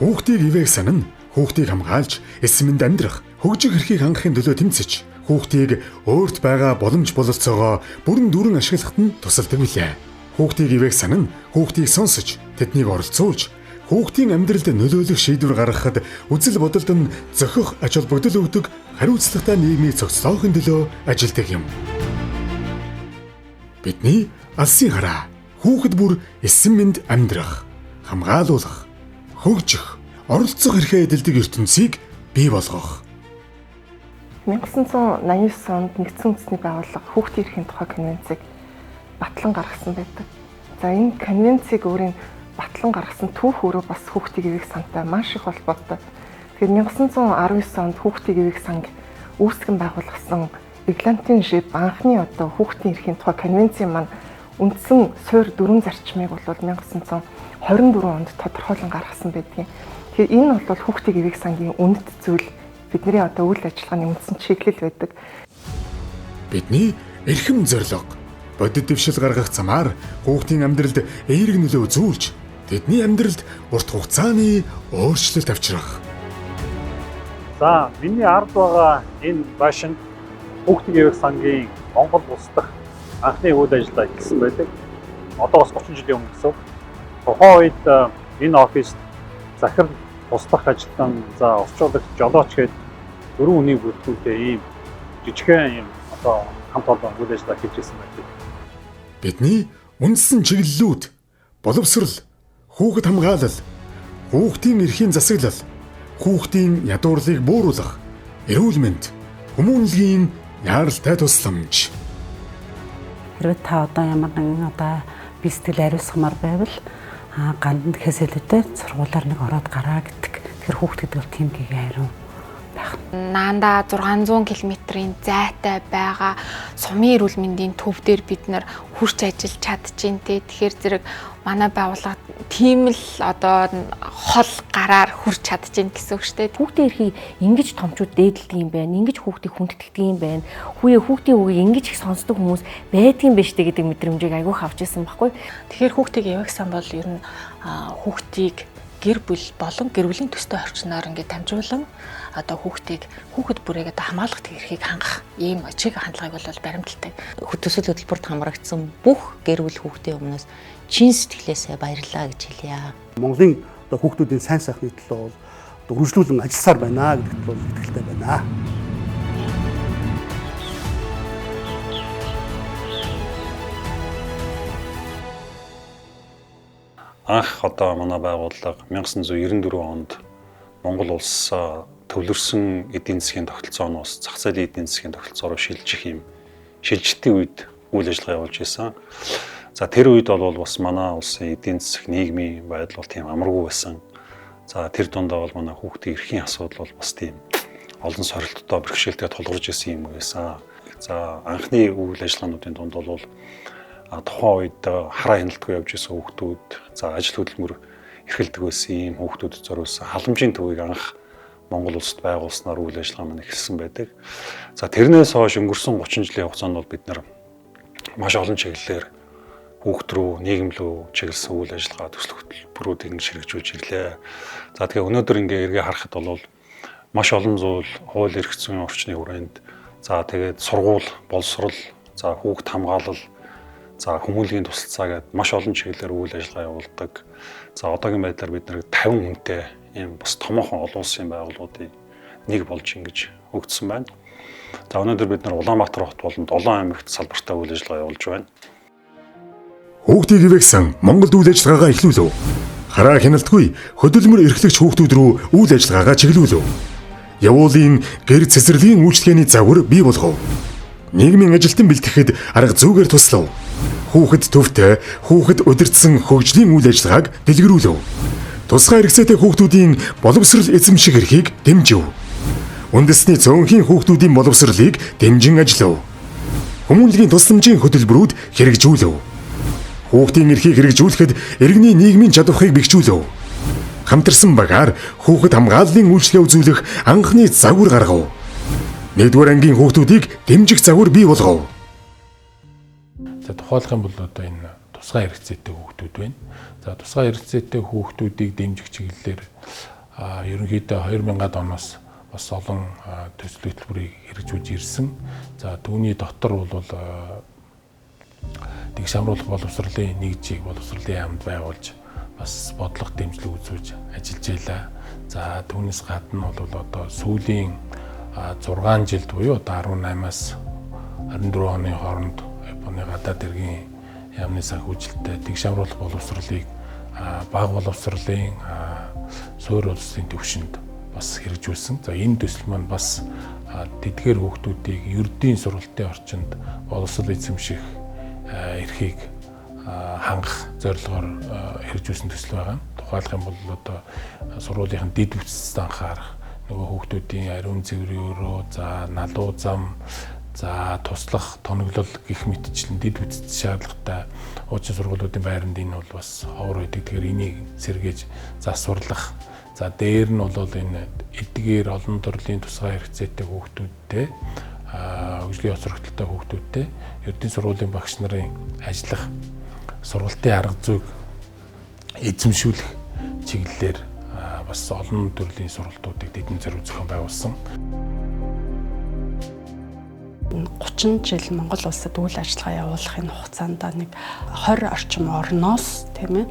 Хүүхдийг ивээх сан нь хүүхдийг хамгаалж, эс мэнд амьдрах, хөгжих эрхийг хангахын төлөө тэмцэж, хүүхдийг өөрт байгаа боломж бололцоогоо бүрэн дүүрэн ашиглахад нь тусалдаг билээ. Хүүхдийг ивээх сан нь хүүхдийг сонсож, тэднийг оролцуулж, хүүхдийн амьдралд нөлөөлөх шийдвэр гаргахад үзэл бодолд нь зохих ач холбогдол өгдөг хариуцлагатай нийгмийг зохицоохын төлөө ажилдаг юм. Бидний алсын хараа хүүхэд бүр эсэн мэнд амьдрах, хамгаалуулах, хөгжих, оролцох эрхээ эдэлдэг ертөнцийг бий болгох. 1989 онд Нэгдсэн Үндэсний Байгууллага хүүхдийн эрхийн тухай конвенцийг батлан гаргасан байдаг. За, энэ конвенцийг өөрийн батлан гаргасан түүх өөрөө бас хүүхдийг ивээх сантай маш их холбоотой. Тэгэхээр 1919 онд хүүхдийг ивээх санг үүсгэн байгуулсан Эглантин Жиб анхны одоо хүүхдийн эрхийн тухай конвенцийн маань үндсэн суурь дөрвөн зарчмыг бол 1924 онд тодорхойлон гаргасан байдгийн. Тэгэхээр энэ бол хүүхдийг ивээх сангийн үнэт зүйл, бидний одоо үйл ажиллагааны үндсэн чиглэл байдаг. Бидний эрхэм зорилго: бодит дэвшил гаргах замаар хүүхдийн амьдралд эерэг нөлөө үзүүлж, тэдний амьдралд урт хугацааны өөрчлөлт авчрах. За, миний ард байгаа энэ байшинд хүүхдийн ивээх сангийн Монгол улс дахь анхны үйл ажиллагаа эхэлсэн байдаг. Одоо бас 30 жилийн өмнө гэсэн. Тухайн үед энэ оффист захирал, туслах ажилтан, за орчуулагч, жолооч гээд дөрвөн хүний бүрэлдэхүүнтэй ийм жижигхэн ийм одоо хамт олон үйл ажиллагаа хийж байсан байдаг. Бидний үндсэн чиглэлүүд: боловсрал, хүүхэд хамгаалал, хүүхдийн эрхийн засаглал, хүүхдийн ядуурлыг бууруулах, эрүүл мэнд, хүмүүнлэгийн яаралтай тусламж. Хэрвээ та одоо ямар нэгэн одоо би сэтгэл ариусгамаар байвал гандан гэхээс илүүтэй сургуулаар нэг ороод гараа гэдэг. Тэгэхээр хүүхд гэдэг бол тийм гэгээ хариу байх. Наанда 600 км-ийн зайтай байгаа сумын эрүүл мэндийн төв дээр бид нар хүрч ажиллаж чадчихээн те. Тэгэхээр зэрэг манай байгууллага тийм л одоо хол гараар хүрч чадчихээн гэсэн үг шүү дээ. Хүүхдийн эрхийг ингэж томчууд дээдэлдэг юм байна, ингэж хүүхдийг хүндэтгдэг юм байна. Хүүе хүүхдийн үгийг ингэж их сонсдог хүмүүс байдгийн биш үү гэдэг мэдрэмжийг айгүйх авч ирсэн байхгүй. Тэгэхээр хүүхдийг явах сан бол ер нь хүүхдийг гэр бүл болон гэр бүлийн төстэй орчноор ингээд дамжуулан одоо хүүхдийг, хүүхэд бүрийг одоо хамгаалах эрхийг хангах ийм чиг хандлагыг бол баримталдаг. Төсөл хөтөлбөрт хамрагдсан бүх гэр бүл хүүхдийн өмнөөс чин сэтгэлээсээ баярлалаа гэж хэлье. Монголын одоо хүүхдүүдийн сайн сайхны төлөө бол одоо үргэлжлүүлэн ажилласаар байна гэдэгт бол итгэлтэй байна. Анх одоо манай байгууллага 1994 онд Монгол улс төвлөрсөн эдийн засгийн тогтолцооноос зах зээлийн эдийн засгийн тогтолцоо руу шилжих юм шилжилтийн үед үйл ажиллагаа явуулж байсан. За, тэр үед бол бас манай улсын эдийн засаг, нийгмийн байдал бол тийм амаргүй байсан. За, тэр дундаа бол манай хүүхдийн эрхийн асуудал бол бас тийм олон сорилттой, бэрхшээлтэй тулгарч ирсэн юм байсан. За, анхны үйл ажиллагаануудын дунд бол тухайн үед хараа хяналтгүй явж исэн хүүхдүүд, за ажил хөдөлмөр эрхэлдэг байсан ийм хүүхдүүдэд зориулсан халамжийн төвийг анх Монгол улсад байгуулснаар үйл ажиллагаа маань эхэлсэн байдаг. За, тэрнээс хойш өнгөрсөн 30 жилийн хугацаанд бол бид нар маш олон чиглэлээр хүүхд рүү, нийгэм рүү чиглэсэн үйл ажиллагаа, төсөл хөтөлбөрүүд ингэж хэрэгжүүлж ирлээ. За, тэгэхээр өнөөдөр ингээ эргээ харахад бол маш олон зүйл хууль эрх зүйн орчны хүрээнд, за тэгээд сургууль, боловсрол, за хүүхд хамгаалал, за хүмүүнлэгийн тусалцаа гэдээ маш олон чиглэлээр үйл ажиллагаа явуулдаг. За, одоогийн байдлаар бид нэг 50 хүнтэй ийм бас томоохон олон улсын байгууллагуудын нэг болж ингэж өгдсөн байна. За, өнөөдөр бид нар Улаанбаатар хот болон 7 аймагт салбартай үйл ажиллагаа явуулж байна. Хүүхдийг ивэхсэн Монголд үйл ажиллагаагаа эхлүүлв. Хараа хяналтгүй хөдөлмөр эрхлэгч хүүхдүүд рүү үйл ажиллагаагаа чиглүүлв. Явуулын гэр цэцэрлэгийн үйлчилгээний загвар бий болгов. Нийгмийн ажилтан бэлтгэхэд арга зүгээр туслав. Хүүхэд төвтэй, хүүхэд удирдсан хөгжлийн үйл ажиллагааг дэлгэрүүлв. Тусгай хэрэгцээтэй хүүхдүүдийн боловсрал эзэмших эрхийг дэмжив. Үндэсний цөөнхийн хүүхдүүдийн боловсролыг дэмжин ажиллав. Хүмүүнлэгийн тусламжийн хөтөлбөрүүд хэрэгжүүлв. Хүүхдийн эрхийг хэрэгжүүлэхэд иргэний нийгмийн чадварыг бэхжүүлв. Хамтарсан багаар хүүхэд хамгааллын үйлчилгээ үзүүлэх анхны загвар гаргав. Нэгдүгээр ангийн хүүхдүүдийг дэмжих загвар бий болгов. За, тухайлах юм бол одоо энэ тусгай хэрэгцээтэй хүүхдүүд байна. За, тусгай хэрэгцээтэй хүүхдүүдийг дэмжих чиглэлээр ерөнхийдөө 2000-ад оноос бас олон төсөл хөтөлбөрийг хэрэгжүүлж ирсэн. За, түүний дотор бол тэгш амруулах боловсролын нэгжийг боловсролын яамд байгуулж бас бодлого дэмжлэг үзүүлж ажиллаж байлаа. За, түүнээс гадна бол одоо сүүлийн 6 жилд буюу одоо 18-аас 24 оны хооронд Японы гадаад хэргийн яамны санхүүжилттэй тэгш амруулах боловсролыг бага боловсролын суурь улсын түвшинд бас хэрэгжүүлсэн. За, энэ төсөл маань бас тэдгээр хүүхдүүдийг ердийн сургалтын орчинд боловсрол эзэмших эрхийг хангах зорилгоор хэрэгжүүлсэн төсөл байгаа. Тухайлах юм бол одоо сургуулийн дэд бүтцэд анхаарах, нөгөө хүүхдүүдийн ариун цэврийн өрөө, за налуу зам, за туслах тоноглол гих мэтчлэн дэд бүтц шаардлагатай хуучин сургуулиудын байранд энэ бол бас ховор байдаг. Тэгэхээр энийг сэргээж засварлах. За, дээр нь бол энэ эдгээр олон төрлийн тусгай хэрэгцээтэй хүүхдүүдтэй, хөгжлийн хоцрогдолтой хүүхдүүдтэй ердийн сургуулийн багш нарын ажиллах сургалтын арга зүйг эзэмшүүлэх чиглэлээр бас олон төрлийн сургалтуудыг тэдэнд зориулж зохион байгуулсан. 30 жил Монгол улсад үйл ажиллагаа явуулахын хугацаанд нэг 20 орчим орноос, тийм ээ,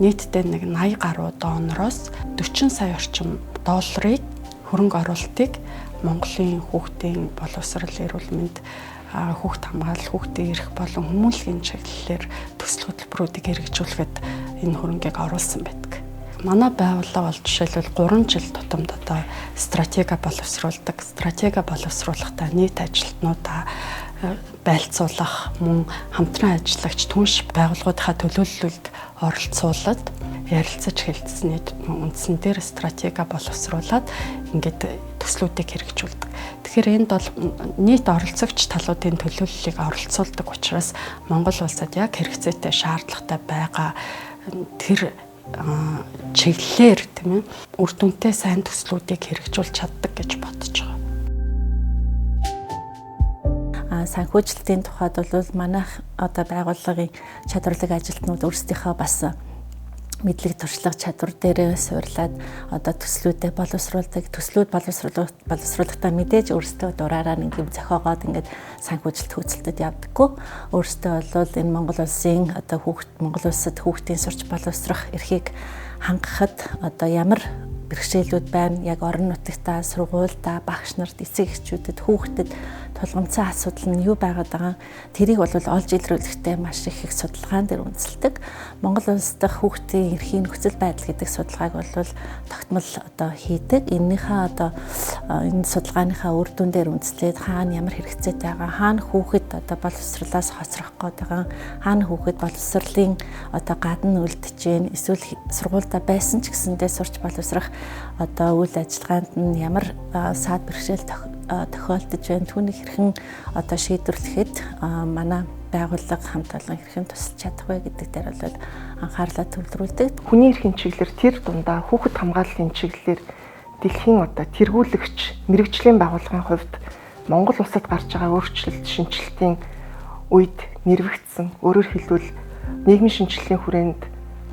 нийтдээ нэг 80 гаруй донороос 40 сая орчим долларыг хөрөнгө оруулалтыг Монголын хүүхдийн боловсрол, эрүүл мэнд, хүүхд хамгаалал, хүүхдийн эрх болон хүмүүнлэгийн чиглэлээр төсөл хөтөлбөрүүдийг хэрэгжүүлэхэд энэ хөрөнгийг оруулсан байдаг. Манай байгууллага бол жишээлбэл 3 жил тутамд одоо стратеги боловсруулдаг. Стратеги боловсруулахдаа нийт ажилтнуудаа байлцуулах, мөн хамтран ажиллагч түнш байгууллагуудынхаа төлөөллөлд оролцуулаад ярилцаж хэлцсэний үндсэн дээр стратеги боловсруулад ингээд төслүүдийг хэрэгжүүлдэг. Тэгэхээр энд бол нийт оролцогч талуудын төлөөллийг оролцуулдаг учраас Монгол улсад яг хэрэгцээтэй, шаардлагатай байгаа тэр чиглэлээр, тийм ээ, үр дүнтэй сайн төслүүдийг хэрэгжүүлж чаддаг гэж бодож байгаа. Санхүүжилтийн тухайд бол манайх одоо байгууллагын чадварлаг ажилтнууд өөрсдийнхөө бас мэдлэг, туршлага, чадвар дээрээ суурлаад одоо төслүүдэд боловсруулдаг. Төслүүд боловсруулахдаа мэдээж өөрсдөө дураараа нэг юм зохиогоод ингээд санхүүжилт хөөцөлтөд явдаггүй. Өөрсдөө бол энэ Монгол улсын одоо хүүхд, Монгол улсад хүүхдийн сурч боловсрох эрхийг хангахад одоо ямар бэрхшээлүүд байна. Яг орон нутагтаа, сургуульдаа, багш нарт, эцэг эхчүүдэд, хүүхдэд тулгамдсан асуудал нь юу байгаад байгаа, тэрийг бол олж илрүүлэхдээ маш их судалгаан дээр үндэслэдэг. Монгол улс дахь хүүхдийн эрхийн нөхцөл байдал гэдэг судалгааг бол тогтмол одоо хийдэг. Эннийхээ одоо энэ судалгааныхаа үр дүн дээр үндэслээд хаана ямар хэрэгцээтэй байгаа, хаана хүүхэд одоо боловсрлоос хоцрох гээд байгаа, хаана хүүхэд боловсрлын одоо гадна үлдэж гэн, эсвэл сургуульдаа байсан ч гэсэндээ сурч боловсрох одоо үйл ажиллагаанд нь ямар саад бэрхшээл тохиолдож байна. Түүнийг хэрхэн одоо шийдвэрлэхэд манай байгууллага хамт олон хэрхэн тусалж чадах вэ гэдэг дээр бол анхаарлаа төвлөрүүлдэг. Хүний эрхийн чиглэлээр, тэр дундаа хүүхэд хамгааллын чиглэлээр дэлхийн одоо тэргүүлэгч мэргэжлийн байгууллагын хувьд Монгол улсад гарч байгаа өөрчлөлт, шинэчлэлтийн үед нэрвэгдсэн. Өөрөөр хэлбэл, нийгмийн шинэчлэлийн хүрээнд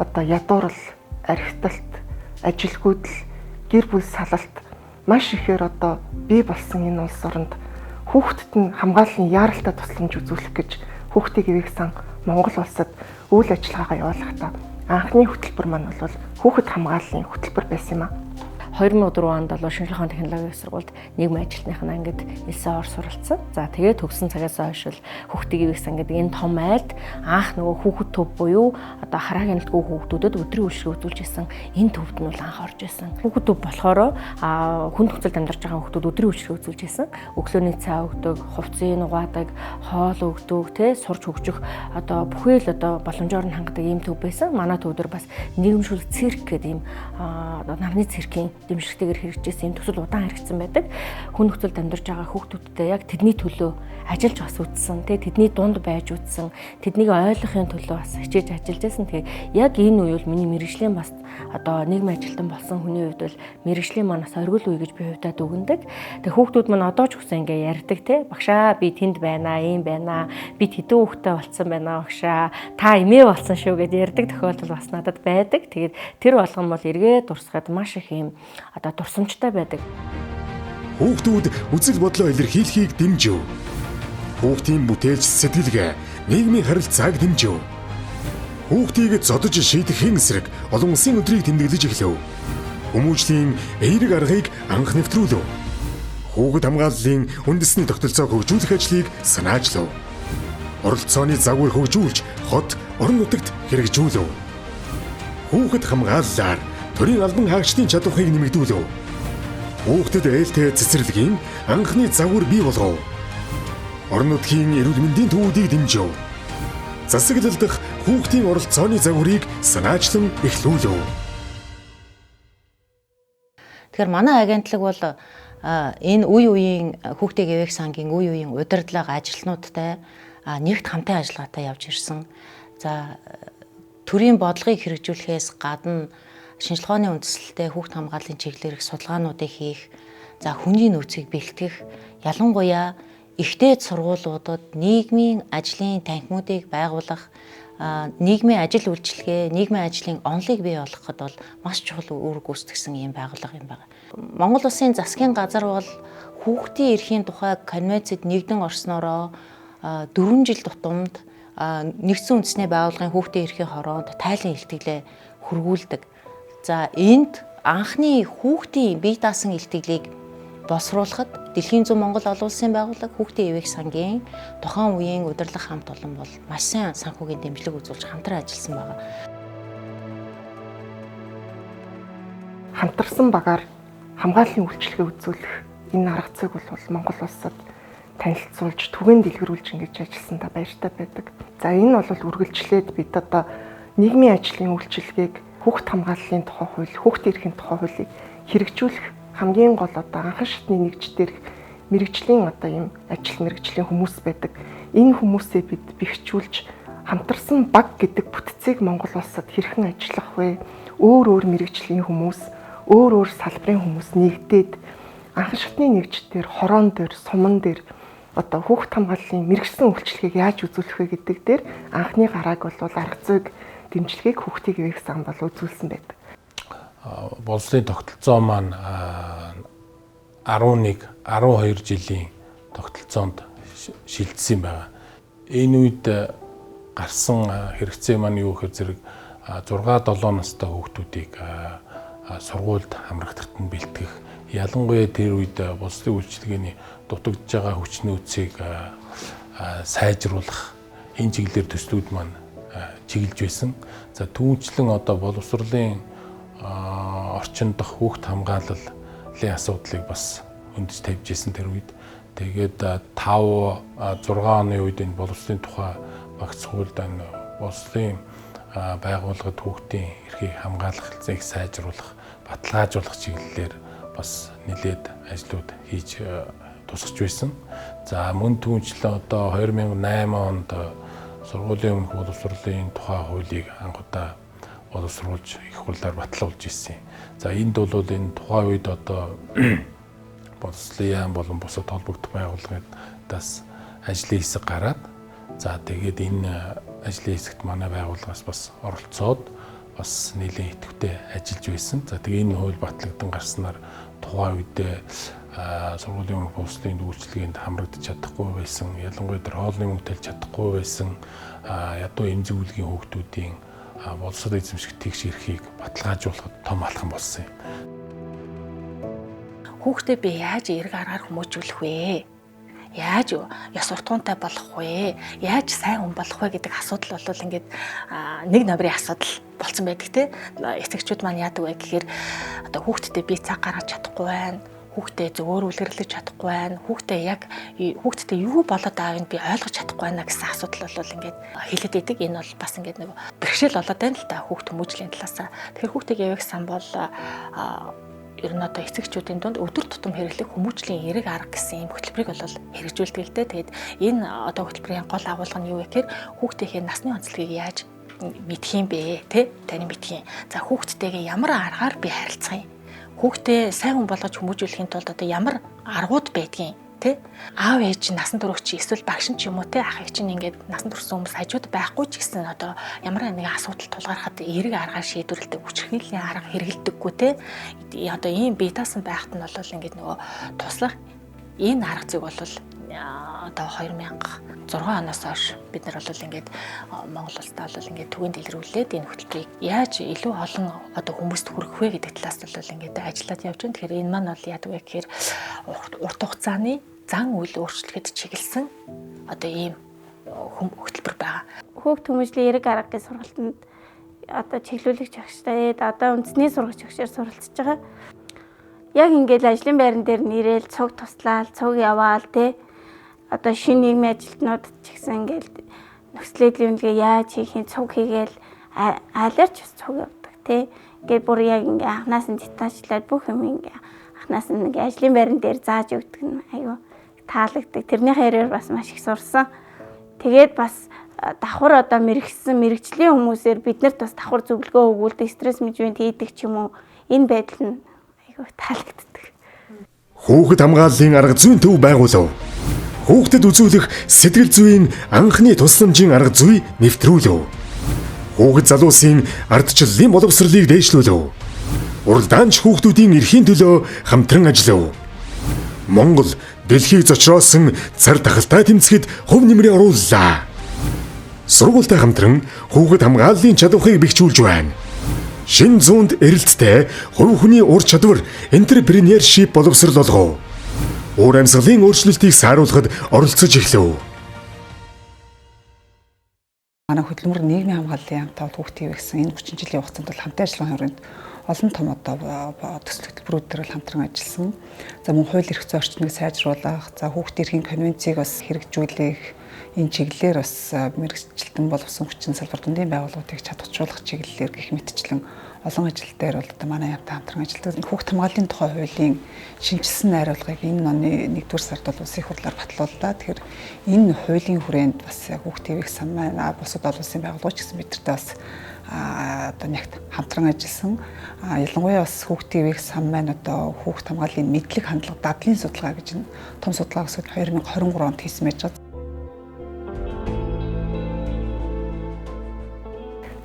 одоо ядуурл, архиталт, ажилгүйдэл, гэр бүл салалт маш ихээр одоо бий болсон энэ улс оронд хүүхдэд нь хамгааллын яаралтай тусламж үзүүлэх гэж хүүхдийг эвээх сан Монгол улсад үйл ажиллагаагаа явуулахдаа анхны хөтөлбөр маань бол хүүхэд хамгааллын хөтөлбөр байсан юм а. 2004 онд бол шинжлэх ухааны технологийн сургуульд нийгмийн ажилтныхын ангид элсэн ор суралцсан. За, тэгээд төгсөн цагаас хойш л хүүхдийг эвээх сан гэдэг энэ том айлд анх нөгөө хүүхэд төв буюу одоо хараа хяналтгүй хүүхдүүдэд өдрийн үйлчлэг үзүүлж исэн энэ төвд нь бол анх орж исэн. Хүүхэд төв болохоор хүн нөхцөлд амьдарч байгаа хүүхдүүд өдрийн үйлчлэг үзүүлж исэн. Өглөөний цай өгдөг, хувцсыг угаадаг, хоол өгдөг, тэ сурч хөгжих одоо бүхэл одоо боломжоор нь хангадаг ийм төв байсан. Манай төв дээр бас нийгэмшүүлэг цирк гэдэг ийм одоо нарны циркийн дэмжлэгтэйгээр хэрэгжижсэн юм төсөл удаан хэрэгжсэн байдаг. Хүн нөхцөлд амьдарч байгаа хүүхдүүдтэй яг тэдний төлөө ажиллаж бас үзсэн, тэ тэдний дунд байж үзсэн, тэднийг ойлгохын төлөө бас хичээж ажиллаж байсан. Тэгээ яг энэ үе бол миний мэргэжлийн бас одоо нийгмийн ажилтан болсон хүний хувьд бол мэргэжлийн манаас оргил үе гэж би хувьдаа дүгнэдэг. Тэгээ хүүхдүүд маань одоо ч гэсэн ингээ ярьдаг те. Багшаа би тэнд байна, ийм байна. Би тэдэн хүүхдтэй болцсон байна багшаа. Та эмээ болсон шүү гэд ярьдаг тохиолдол бас надад байдаг. Тэгээд тэр болгон бол эргээд дурсахад маш их юм одоо дурсамжтай байдаг. Хүүхдүүд үзэл бодлоо илэрхийлэхийг дэмжив. Хүүхдийн бүтээлч сэтгэлгээ, нийгмийн харилцааг дэмжив. Хүүхдийг зодож шийдэхин эсрэг олон улсын өдрийг тэмдэглэж эхлэв. Хүмүүжлийн эерэг аргыг анх нэвтрүүлв. Хүүхэд хамгааллын үндэсний тогтолцоог хөгжүүлэх ажлыг санаачлав. Оролцооны загвар хөгжүүлж хот орон нутагт хэрэгжүүлв. Хүүхэд хамгааллаар төрийн албан хаагчдын чадварыг нэмэгдүүлв. Хүүхдэд ээлтэй цэцэрлэгийн анхны загвар бий болгов. Орон нутгийн эрүүл мэндийн төвүүдийг дэмжив. Засаглал дахь хүүхдийн оролцооны загварыг санаачлан эхлүүлв. Тэгэхээр манай агентлаг бол энэ үе үеийн хүүхдийн гэвэх сангийн үе үеийн удирдлага ажилтнуудтай нэгт хамтын ажиллагаатай явж ирсэн. За төрийн бодлогыг хэрэгжүүлэхээс гадна шинжилгээ ухааны үндэслэлтэй хүүхд хамгааллын чиглэлээр судалгаануудыг хийх, за хүний нөөцийг бэлтгэх, ялангуяа ихтэй сургуулиудад нийгмийн ажлын танхимуудыг байгуулах, нийгмийн ажил үйлчилгээ, нийгмийн ажлын онолыг бий болгоход бол маш чухал үүрэг гүйцэтгэсэн ийм байгууллага юм байна. Монгол улсын засгийн газар бол хүүхдийн эрхийн тухай конвенцэд нэгдэн орсноороо 4 жил тутамд нэгдсэн үндэсний байгууллагын хүүхдийн эрхийн хороонд тайлан илтгэлээ хөргүүлдэг. За энд анхны хүүхдийн бие даасан илтгэлийг боловсруулахад Дэлхийн зүүн Монгол олон улсын байгууллага хүүхдийн эвэг сангийн тухайн үеийн удирдлага хамт олон бол маш сайн санхүүгийн дэмжлэг үзүүлж хамтран ажилласан байна. Хамтарсан багаар хамгааллын үйлчилгээ үзүүлэх энэ арга зүйг бол Монгол улсад танилцуулж түгээн дэлгэрүүлж ингэж ажилласандаа баяртай байдаг. За энэ бол үргэлжлээд бид одоо нийгмийн ажлын үйлчилгээг хүүхд хамгааллын тухай хууль, хүүхдийн эрхийн тухай хуулийг хэрэгжүүлэх хамгийн гол одоо анхан шатны нэгж дээрх мэрэгжлийн одоо ийм ажил мэрэгжлийн хүмүүс байдаг. Энэ хүмүүсээ бид бэхжүүлж хамтарсан баг гэдэг бүтцийг Монгол улсад хэрхэн ажиллах вэ? Өөр өөр мэрэгжлийн хүмүүс, өөр өөр салбарын хүмүүс нэгдээд анхан шатны нэгж дээр, хороон дээр, суман дээр одоо хүүхд хамгааллын мэрэгсэн үйлчилгээг яаж үзүүлэх вэ гэдэг дээр анхны гарааг бол арга зүйг дэмжлэгийг хүүхдийг ивэх сан бол үзүүлсэн байдаг. Боловсролын тогтолцоо маань 11, 12 жилийн тогтолцоонд шилжсэн байгаа. Энэ үед гарсан хэрэгцээ маань юу гэхээр зэрэг 6 7 настай хүүхдүүдийг сургуульд хамрагдахад нь бэлтгэх. Ялангуяа тэр үед боловсролын үйлчилгээний дутагдж байгаа хүч нөөцийг сайжруулах энэ чиглэлээр төслүүд маань чиглэж байсан. За түүнчлэн одоо боловсролын орчин дох хүүхд хамгааллын асуудлыг бас өндөж тавьж исэн тэр үед. Тэгээд 5 6 оны үед энэ боловсролын тухай багц хуульд энэ боловсролын байгууллагад хүүхдийн эрхийг хамгаалах хэлцээг сайжруулах, баталгаажуулах чиглэлээр бас нэлээд ажлууд хийж тусгаж байсан. За мөн түүнчлэн одоо 2008 онд сургуулийн өмнөх боловсролын тухай хуулийг анх удаа боловсруулж их хурлаар батлуулж ирсэн. За энд бол энэ тухайн үед одоо боловсролын яам болон бусад холбогдох байгууллагуудаас ажлын хэсэг гараад за тэгээд энэ ажлын хэсэгт манай байгууллагаас бас оролцоод бас нэлээд идэвхтэй ажиллаж байсан. За тэгээ энэ хууль батлагдсан гарснаар тухайн үедээ сургуулийн өмнөх боловсролын үйлчилгээнд хамрагдаж чадахгүй байсан, ялангуяа тэр хоолны мөнгө төлж чадахгүй байсан ядуу эмзэг үлгийн хүүхдүүдийн боловсрол эзэмших тэгш эрхийг баталгаажуулахад том алхам болсон юм. Хүүхдээ би яаж эерэг аргаар хүмүүжүүлэх вэ? Яаж ёс суртахуунтай болох вэ? Яаж сайн хүн болох вэ гэдэг асуудал бол ингээд нэг номерын асуудал болсон байдаг те. Эцэгчүүд маань яадаг вэ гэхээр одоо хүүхдтэй би цаг гаргаж чадахгүй байна. Хүүхдээ зөвөр үлгэрлэж чадахгүй байна. Хүүхдээ яг хүүхдтэй юу болоод байгааг нь би ойлгож чадахгүй байна гэсэн асуудал бол ингээд хэлээд идэг. Энэ бол бас ингээд нэг бэрхшээл болоод байна л да хүүхд хүмүүжлийн талаасаа. Тэгэхээр хүүхдийг явах сан бол Ер нь одоо эцэгчүүдийн дунд өдөр тутам хэрэглэх хүмүүжлийн эерэг арга гэсэн ийм хөтөлбөрийг бол хэрэгжүүлдэг л дээ. Тэгээд энэ одоо хөтөлбөрийн гол агуулга нь юу вэ гэхээр хүүхдийнхээ насны онцлогийг яаж мэдх юм бэ, тэ? Таны мэдх юм. За, хүүхдтэйгээ ямар аргаар би харилцах юм? Хүүхдээ сайн хүн болгож хүмүүжүүлэхийн тулд одоо ямар аргууд байдгийг, тэ? Аав ээж насан туршигч эсвэл багш ч юм уу, тэ, ах эх чинь ингээд насан туршсан хүмүүс хажууд байхгүй ч гэсэн одоо ямар нэгэн асуудал тулгархад эерэг аргаар шийдвэрлэдэг, хүчирхийллийн арга хэрэглэдэггүй, тэ, одоо ийм бие даасан байхад нь бол ингээд нөгөө туслах энэ арга зүйг бол одоо 2006 оноос хойш бид нар бол ингээд Монгол улсдаа бол ингээд түгээн дэлгэрүүлээд энэ хөтөлбөрийг яаж илүү олон одоо хүмүүст хүргэх вэ гэдэг талаас бол ингээд ажиллаад явж байна. Тэгэхээр энэ маань бол яадаг вэ гэхээр урт хугацааны зан үйл өөрчлөлтөд чиглэсэн одоо ийм хөтөлбөр байгаа. Хүүхд хүмүүжлийн эерэг арга гэж сургалтанд одоо чиглүүлэгч багштай одоо үндэсний сургагч багшаар суралцж байгаа. Яг ингээд ажлын байран дээр нэрэл цуг туслаал, цуг яваал, тэ, одоо шинэ нийгмийн ажилтнууд ч гэсэн ингээд нөхцөл байдлын үнэлгээ яаж хийх юм, цуг хийгээл айларч бас цуг явдаг, тий. Ингээд бүр яг ингээ анханаас нь детальчлаад бүх юм ингээ анханаас нь ингээ ажлын байран дээр зааж өгдөг нь айгүй таалагддаг. Тэрнийхээ хэрээр бас маш их сурсан. Тэгээд бас давхар одоо мэрэгсэн мэрэгжлийн хүмүүсээр биднэрт бас давхар зөвлөгөө өгүүлдэг, стресс менежмент хийдэг ч юм уу, энэ байдал нь айгүй таалагддаг. Хүүхэд хамгааллын арга зүйн төв байгуулав. Хүүхдэд үзүүлэх сэтгэл зүйн анхны тусламжийн арга зүй нэвтрүүлв. Хүүхэд залуусын ардчлалын боловсролыг дээшлүүлв. Уралдаанч хүүхдүүдийн эрхийн төлөө хамтран ажиллав. Монгол дэлхийг зочроосон цар тахалтай тэмцэхэд хувь нэмрээ орууллаа. Сургуультай хамтран хүүхэд хамгааллын чадварыг бэхжүүлж байна. Шинэ зуунд эрэлттэй хувь хүний ур чадвар entrepreneurship боловсрол болгов. Уур амьсгалын өөрчлөлтийг сааруулахад оролцож эхлэв. Манай хөдөлмөр нийгмийн хамгааллын яамтай бол хүүхдийн гэсэн энэ 30 жилийн хугацаанд бол хамтын ажиллагааны хүрээнд олон том одоо төсөл хөтөлбөрүүд дээр бол хамтран ажилласан. За, мөн хууль эрх зүйн орчныг сайжруулах, за, хүүхдийн эрхийн конвенцийг бас хэрэгжүүлэх энэ чиглэлээр бас мэргэжилтэн боловсон хүчин салбар дундын байгууллагуудыг чадваржуулах чиглэлээр гэх мэтчлэн олон ажил дээр бол одоо манай яамтай хамтран ажилладаг. Хүүхд хамгааллын тухай хуулийн шинэчилсэн найруулгыг энэ оны 1-р сард бол улсын хурлаар батлууллаа. Тэгэхээр энэ хуулийн хүрээнд бас хүүхдийн эрх сан маань бусад олон улсын байгууллагууд ч гэсэн бидэртэй бас одоо нягт хамтран ажилласан. Ялангуяа бас хүүхдийн эрх сан маань одоо хүүхд хамгааллын мэдлэг хандлага дадлын судалгаа гэж том судалгаа өсөд 2023 онд хийсэн байж байгаа.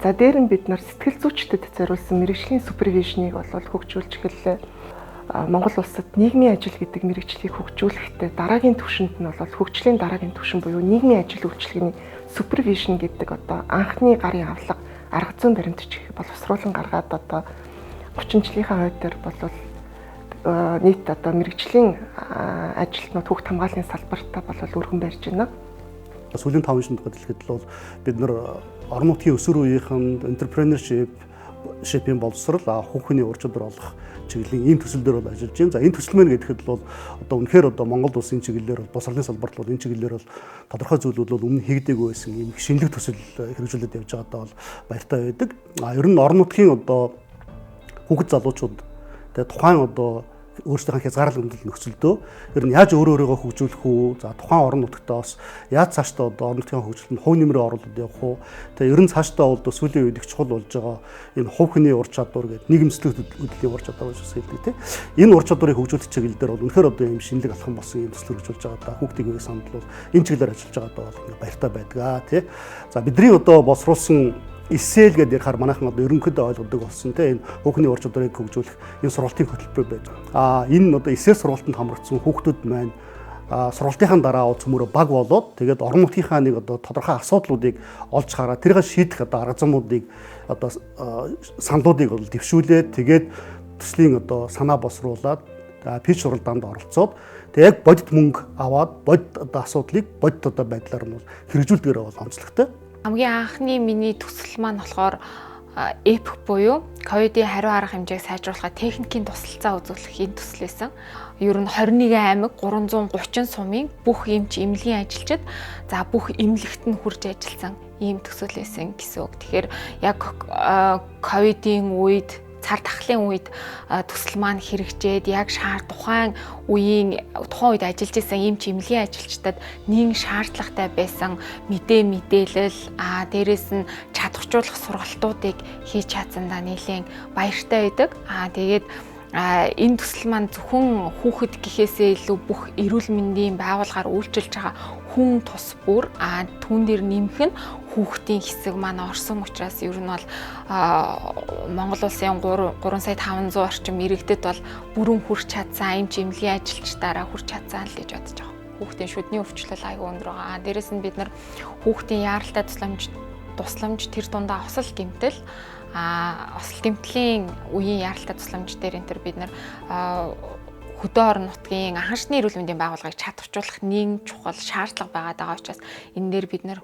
За, дээр нь бид нар сэтгэл зүйчдэд зориулсан мэргэжлийн супервижнийг бол хөгжүүлж эхэллээ. Монгол улсад нийгмийн ажил гэдэг мэргэжлийг хөгжүүлэхдээ дараагийн түвшинд нь бол хөгжлийн дараагийн түвшин буюу нийгмийн ажил үйлчилгээний супервижн гэдэг одоо анхны гарын авлага арга зүйн баримтч боловсруулан гаргаад одоо 30 жилийнхаа хойд дээр бол нийт одоо мэргэжлийн ажилтнууд хүүхд хамгааллын салбартаа бол өргөн барьж байна. Сүүлийн 5 жилийн тухайд хэлэхэд бол бид нар орон нутгийн өсвөр үеийнхэнд entrepreneurship шипийн боловсрол, хүүхний ур чадвар олох чиглэлийн ийм төсөл дээр бол ажиллаж байна. За, энэ төсөл мэн гэхэд бол одоо үнэхээр одоо Монгол улсын чиглэлээр бол боловсролын салбарт бол энэ чиглэлээр бол тодорхой зүйлүүд бол өмнө хийгдээгүй байсан ийм их шинэлэг төсөл хэрэгжүүлээд явж байгаадаа бол баяртай байдаг. А ер нь орон нутгийн одоо хүүхэд залуучууд тэгээ тухайн одоо өөрсдийнхээ хязгаарлал өндөрлөл нөхцөлдөө ер нь яаж өөрөө өөрийгөө хөгжүүлэх үү? За, тухайн орон нутгтаа бас яаж цаашдаа одоо орон нутгийн хөгжилтөнд хувь нэмрээ оруулаад явах уу? Тэгээ ер нь цаашдаа бол сүүлийн үед их чухал болж байгаа энэ хувь хүний ур чадвар гэдэг нийгэмслэг хөдлийн ур чадвар гэж бас хэлдэг тийм. Энэ ур чадварыг хөгжүүлэх чиглэл дээр бол үнэхээр одоо ийм шинэлэг алхам болсон ийм төсөл хөгжүүлж байгаа да. Хүүхдийн үеийн санд бол энэ чиглэлээр ажиллаж байгаа даа бол ингээ баяртай байдаг аа тий. За, бидний одоо боловсруулсан эсэл гэдээ ярихаар манайхан одоо ерөнхийдөө ойлгодог болсон тийм, энэ хүүхний ур чадварыг хөгжүүлэх энэ сургалтын хөтөлбөр байж. Энэ одоо эсэл сургалтанд хамрагдсан хүүхдүүд маань сургалтынхаа дараа цөмөрө баг болоод тэгээд орон нутгийнхаа нэг одоо тодорхой асуудлуудыг олж хараад тэрийг шийдэх одоо арга замуудыг одоо саналуудыг бол дэвшүүлээд тэгээд төслийн одоо санаа босруулад пич уралдаанд оролцоод тэг яг бодит мөнгө аваад бодит одоо асуудлыг бодит одоо байдлаар нь бол хэрэгжүүлдгээр бол онцлогтой. Хамгийн анхны миний төсөл маань болохоор EPIC буюу ковидын хариу арга хэмжээг сайжруулахад техникийн тусалцаа үзүүлэх энэ төсөл байсан. Ер нь 21 аймаг 330 сумын бүх эмч эмнэлгийн ажилчид, за, бүх эмнэлэгт нь хүрж ажилласан ийм төсөл байсан гэсэн үг. Тэгэхээр яг ковидын үед цар тахлын үед төсөл маань хэрэгжээд яг тухайн үеийн тухайн үед ажиллаж исэн эмч эмнэлгийн ажилчдад нэн шаардлагатай байсан мэдээлэл дээрэс нь чадваржуулах сургалтуудыг хийж чадсандаа нэлээд баяртай байдаг. Тэгээд энэ төсөл маань зөвхөн хүүхэд гэхээсээ илүү бүх эрүүл мэндийн байгууллагаар үйлчилж байгаа хүн тус бүр түүн дээр нэмэх нь хүүхдийн хэсэг маань орсон учраас ер нь бол Монгол улсын 3 сая 500 орчим иргэдэд бол бүрэн хүрч чадсан, эмч эмнэлгийн ажилчдаараа хүрч чадсан л гэж бодож байгаа. Хүүхдийн шүдний өвчлөл айгүй өндөр байгаа. Дээрэс нь бид нар хүүхдийн яаралтай тусламж тэр дундаа осол гэмтэл осол гэмтлийн үеийн яаралтай тусламж дээр энэ төр бид нар хөдөө орон нутгийн анхан шатны эрүүл мэндийн байгууллагыг чадваржуулах нэгэн чухал шаардлага байгаад байгаа учраас энэ дээр бид нар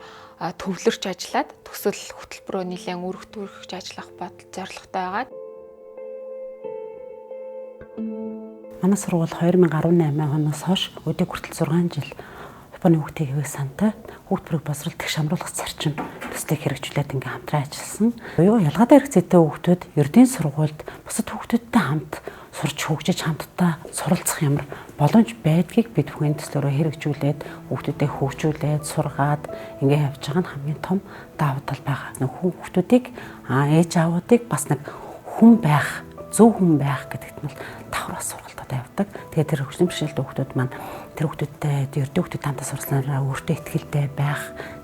төвлөрч ажиллаад төсөл хөтөлбөрөө нэлээд өргөтгөрч ажиллах бодол зорилготой байгаа. Манай сургууль 2018 оноос хойш өдийг хүртэл 6 жил Японы хүүхдийн хэвэг сантай хүүхд бүрийг боловсрол тэгш хамруулах зарчим төслийг хэрэгжүүлээд ингээм хамтран ажилласан. Буюу ялгаатай хэрэгцээтэй хүүхдүүд ердийн сургуульд бусад хүүхдүүдтэй хамт сурч хөгжиж хамтдаа суралцах ямар боломж байдгийг бид бүхэн төслөөрөө хэрэгжүүлээд хүүхдүүдэд хөгжүүлээд сургаад ингээ явж байгаа нь хамгийн том давуу тал байгаа. Нэг хүүхдүүдийг ээж аавуудыг бас нэг хүн байх, зөв хүн байх гэдэгт нь давхар бас сургалтууд явдаг. Тэгээд тэр хөгжлийн бэрхшээлтэй хүүхдүүд маань тэр хүүхдүүдтэй ердийн хүүхдүүд хамтаа суралцсанараа өөртөө ихтэй байх,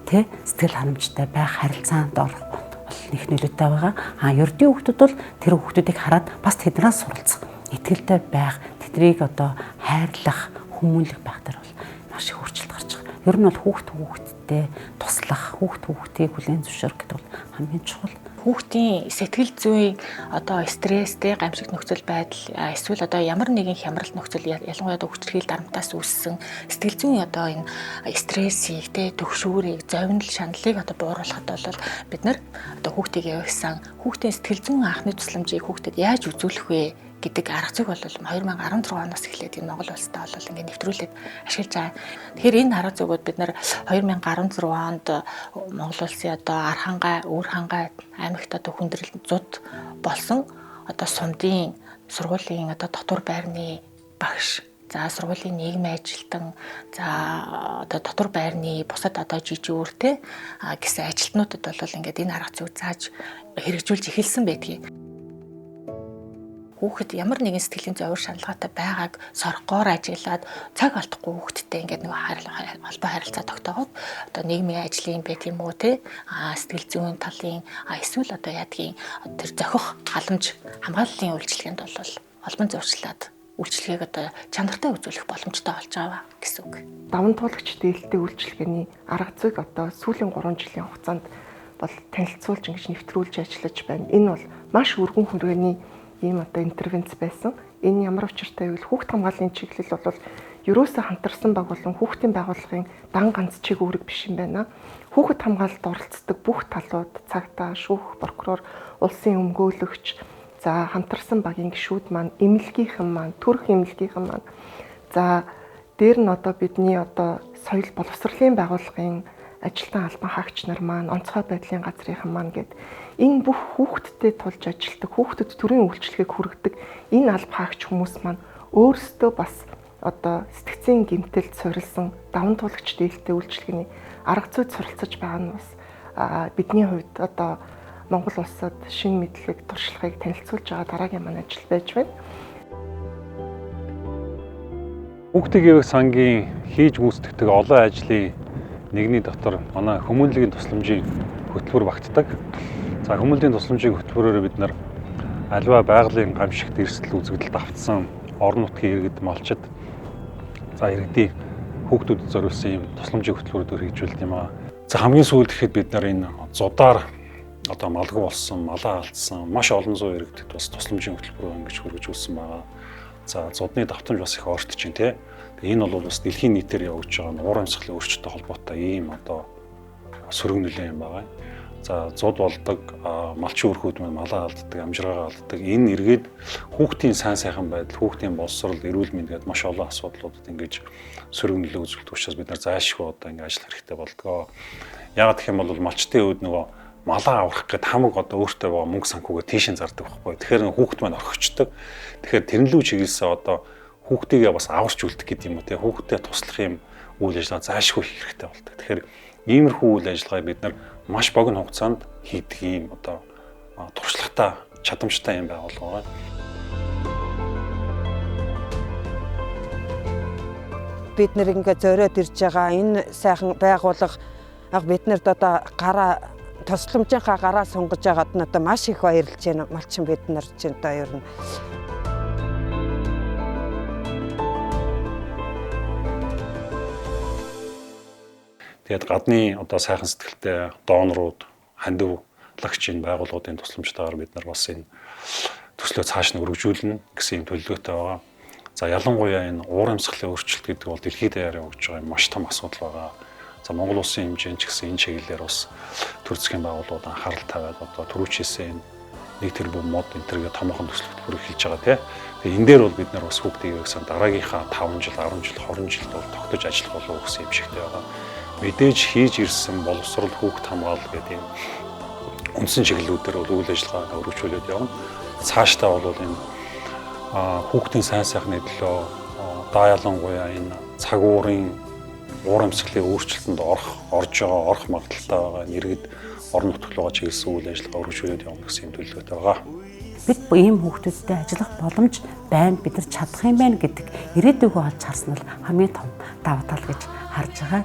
тэ сэтгэл ханамжтай байх, харилцаанд орох бол их нөлөөтэй байгаа. Ердийн хүүхдүүд бол тэр хүүхдүүдийг хараад бас тэднээс суралцах, итгэлтэй байх, тэднийг одоо хайрлах, хүмүүнлэх байх дээр бол маш их өөрчлөлт гарч байгаа. Ер нь бол хүүхд хүүхдтэй туслах, хүүхд хүүхдийг хүлээн зөвшөөрөх гэдэг бол хамгийн чухал. Хүүхдийн сэтгэл зүйн одоо стресстэй гамшиг нөхцөл байдал эсвэл одоо ямар нэгэн хямрал нөхцөл ялангуяа одоо хүчирхийлэл дарамтаас үүссэн сэтгэл зүйн одоо энэ стрессийг тэ төгшүүрийг зовнил шаналлыг одоо бууруулахад бол бид нар одоо хүүхдийг явуулсан хүүхдийн сэтгэл зүйн анхны тусламжийг хүүхдэд яаж үзүүлэх вэ гэдэг арга зүйг бол 2016 оноос эхлээд энэ Монгол улстай бол ингээд нэвтрүүлээд ашиглаж байгаа. Тэгэхээр энэ арга зүйгүүд бид нар 2016 онд Монгол улсын одоо Архангай, Өвөр хангай аймагт одоо хүндрэл зуд болсон одоо сумдын сургуулийн одоо дотор байрны багш, за сургуулийн нийгмийн ажилтан, за одоо дотор байрны бусад одоо жижиг үүртэй гэсэн ажилтнуудад бол ингээд энэ арга зүйг зааж хэрэгжүүлж эхэлсэн байдгийг. Хүүхэд ямар нэгэн сэтгэлийн зовир шаналгаатай байгааг соргоор ажиглаад цаг алдахгүй хүүхэдтэй ингээд нэг холбоо харилцаа тогтоогоод одоо нийгмийн ажлын байт юм уу те сэтгэл зүйн талын эсвэл одоо яадгийн тэр зохих халамж хамгааллын үйлчилгээнд бол холбон зурчлаад үйлчилгээг одоо чанартай үзүүлэх боломжтой болж байгаа гэсэн үг. Даван туулагч дээлтэй үйлчилгээний арга зүйг одоо сүүлийн 3 жилийн хугацаанд бол танилцуулж ингэж нэвтрүүлж ажиллаж байна. Энэ бол маш өргөн хүрээний ийм одоо интервенц байсан. Энэ ямар учиртай вэ гэвэл хүүхд хамгааллын чиглэл бол ерөөсөө хамтарсан баг болон хүүхдийн байгууллагын дан ганц чиг үүрэг биш юм байна. Хүүхэд хамгаалалд оролцдог бүх талууд цагдаа, шүүх, прокурор, улсын өмгөөлөгч, за хамтарсан багийн гишүүд маань, эмнэлгийнхэн маань, төрөх эмнэлгийнхэн маань, за дээр нь одоо бидний одоо соёл боловсролын байгууллагын ажилтан албан хаагч нар маань, онцгой байдлын газрынхан маань гээд энэ бүх хүүхдтэй тулж ажилладаг, хүүхдэд төрийн үйлчилгээг хүргэдэг энэ алба хаагч хүмүүс маань өөрсдөө бас одоо сэтгцийн гэмтэлд суурилсан даван туулагч дээлтэй үйлчилгээний арга зүйд суралцаж байгаа нь бас бидний хувьд одоо Монгол улсад шинэ мэдлэг, туршлагыг танилцуулж байгаа дараагийн манай ажил байж байна. Хүүхдийн хэвэг сангийн хийж гүйцэтгэдэг олон ажлын нэгний дотор манай хүмүүнлэгийн тусламжийн хөтөлбөр багтдаг. За хүмүүнлэгийн тусламжийн хөтөлбөрөөр бид нар аливаа байгалийн гамшигт эрсдэл үзэгдэлд автсан орон нутгийн иргэд, малчид, за иргэдийн хүүхдүүдэд зориулсан юм тусламжийн хөтөлбөрүүд хэрэгжүүлдэг юм аа. За хамгийн сүүлд гэхэд бид нар энэ зудаар одоо малгүй болсон, малаа алдсан маш олон зуун иргэдэд бас тусламжийн хөтөлбөрөөр ингэж хүргэжүүлсэн байгаа. За зудны давтамж бас их ойртож байна те. Энэ бол бас дэлхийн нийтээр явагдаж байгаа уур амьсгалын өөрчлөлттэй холбоотой ийм одоо сөрөг нөлөө юм байгаа. За зуд болдог, малчин өрхүүд маань малаа алддаг, амжиргаагаа алддаг. Энэ эргээд хүүхдийн сайн сайхан байдал, хүүхдийн боловсрол, эрүүл мэнд гэдээ маш олон асуудлуудад ингэж сөрөг нөлөө үзүүлдэг учраас бид нар зайлшгүй одоо ингэ ажиллах хэрэгтэй болдгоо. Яагаад гэх юм бол малчтын хувьд нөгөө Малаа аврах гээд хамаг одоо өөртөө байгаа мөнгө санхүүгээ тийшээ зардаг байхгүй. Тэгэхээр хүүхэд маань орхичдог. Тэгэхээр тэрэн лүү чиглэсэн одоо хүүхдийгээ бас аварч үлдэх гэдэг юм уу те, хүүхдэд туслах юм үйл ажиллагаа заашгүй хийх хэрэгтэй болдог. Тэгэхээр иймэрхүү үйл ажиллагааг бид нар маш богино хугацаанд хийдэг юм одоо туршлагатай, чадамжтай юм байгууллага байгаа. Бид нэр ингээ зориод ирж байгаа энэ сайхан байгууллага биднэрт одоо гараа тусламжийнхаа гараа сунгаж байгаад нь одоо маш их баярлж байна. Малчин бид нар чинь одоо ер нь Тэгээд гадны одоо сайхан сэтгэлтэй донорууд, хандивлагч энэ байгууллагуудын тусламжтайгаар бид нар бас энэ төслөө цааш нь өргөжүүлнэ гэсэн юм төлөвлөгөөтэй байгаа. За ялангуяа энэ уур амьсгалын өөрчлөлт гэдэг бол дэлхийд даяар явагдаж байгаа юм маш том асуудал байгаа. За Монгол улсын хэмжээнд ч гэсэн энэ чиглэлээр бас төр засгийн байгууллагууд анхаарал тавиад одоо түрүүчээсээ энэ 1 тэрбум мод энэ төргээ томоохон төсөл хөтөлбөр эхэлж байгаа тий. Тэгээ энэ дээр бол бид нар бас хүүхдийг гэсэн дараагийнхаа 5 жил, 10 жил, 20 жилд бол тогтож ажиллах болов гэсэн юм шигтэй байгаа. Мэдээж хийж ирсэн боловсрол, хүүхд хамгаалал гэдэг юм үндсэн чиглэлүүдээр бол үйл ажиллагаа өргөжүүлээд явна. Цаашдаа бол энэ хүүхдийн сайн сайхны төлөө даа ялангуяа энэ цаг уурын уур амьсгалын өөрчлөлтөнд орж байгаа, орох магадлалтай байгаа нэргэд орон нутг руугаа чиглэсэн үйл ажиллагаа өргөжүүлээд явна гэсэн юм төлөвлөгөөтэй байгаа. Бид ийм хүүхдүүдтэй ажиллах боломж байна, бид нар чадах юм байна гэдэг ирээдүйгөө олж харсан нь хамгийн том давуу тал гэж харж байгаа.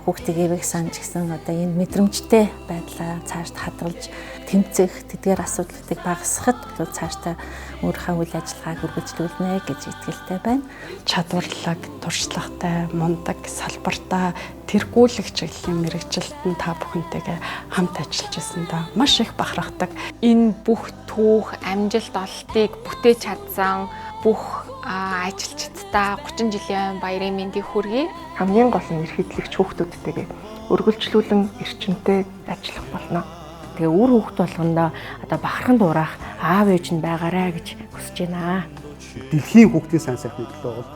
Хүүхдийг эвэх санж гэсэн одоо энэ мэдрэмжтэй байдлаа цаашд хадгалж тэмцэх тэдгээр асуудлуудыг багасгахад бол цаашдаа өөрийнхөө үйл ажиллагааг үргэлжлүүлнэ гэж итгэлтэй байна. Чадварлаг, туршлагатай, мундаг, салбартаа тэргүүлэх чиглэлийн мэргэжилт нь та бүхэнтэйгээ хамт ажиллаж байсандаа маш их бахархдаг. Энэ бүх түүх, амжилт ололтыг бүтээж чадсан бүх ажилчдаа 30 жилийн баярын мэндийг хүргэе. Хамгийн гол нь эрхийлэгч хүүхдүүдтэйгээ өргөлжлүүлэн эрчимтэй ажиллах болно. Тэгээ үр хүүхд болгондоо одоо бахархан дуурайх аав ээж нь байгаарай гэж хүсэж байна. Дэлхийн хүүхдийн сайн сайхны төлөө бол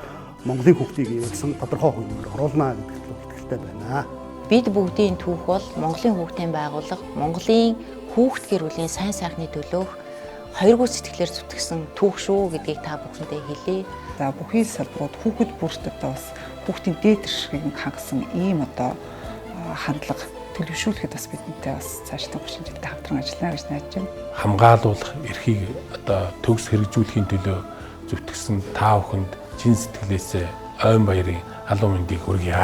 Монголын хүүхдийг ивээгсэн тодорхой хуваар оруулна гэдэгт итгэлтэй байна. Бид бүгдийн түүх бол Монголын хүүхдийн байгууллага Монголын хүүхд гэр бүлийн сайн сайхны төлөөх хоёргүй сэтгэлээр зүтгэсэн түүх шүү гэдгийг та бүхэндээ хэлье. За бүхий салбарууд хүүхэд бүрт одоо бас хүүхдийн дээд зэргийг хангасан ийм одоо хандлага төлөвшүүлэхэд бас бидэнтэй бас цаашдаа 30 жилдээ хамтран ажиллана гэж найдаж байна. Хамгаалуулах эрхийг одоо төгс хэрэгжүүлэхийн төлөө зүтгэсэн та бүхэнд чин сэтгэлээсээ ойн баярын алуун мэндийг хүргье.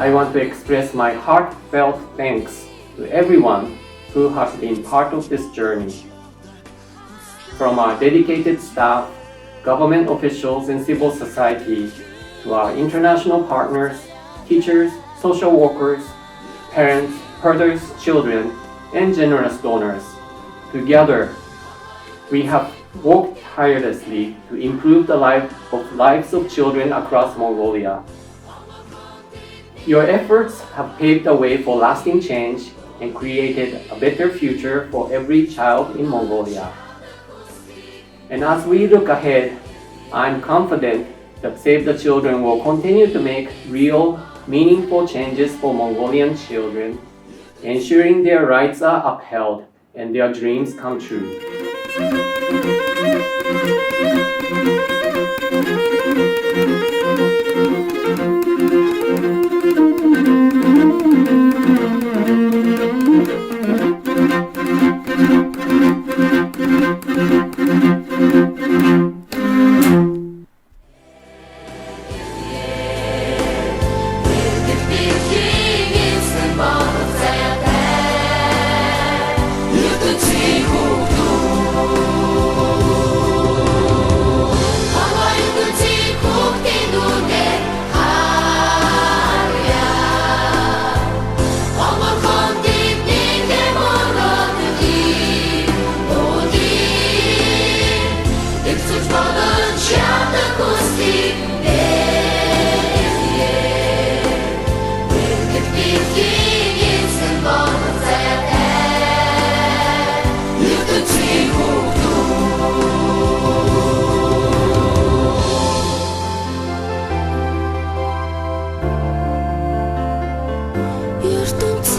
I want to express my heartfelt thanks to everyone who has been part of this journey. From our dedicated staff, government officials and civil society, to our international partners, teachers, social workers, parents, herders, children, and generous donors. Together, we have worked tirelessly to improve the lives of children across Mongolia. Your efforts have paved the way for lasting change and created a better future for every child in Mongolia. And as we look ahead, I'm confident that Save the Children will continue to make real, meaningful changes for Mongolian children, ensuring their rights are upheld and their dreams come true. ертөнц.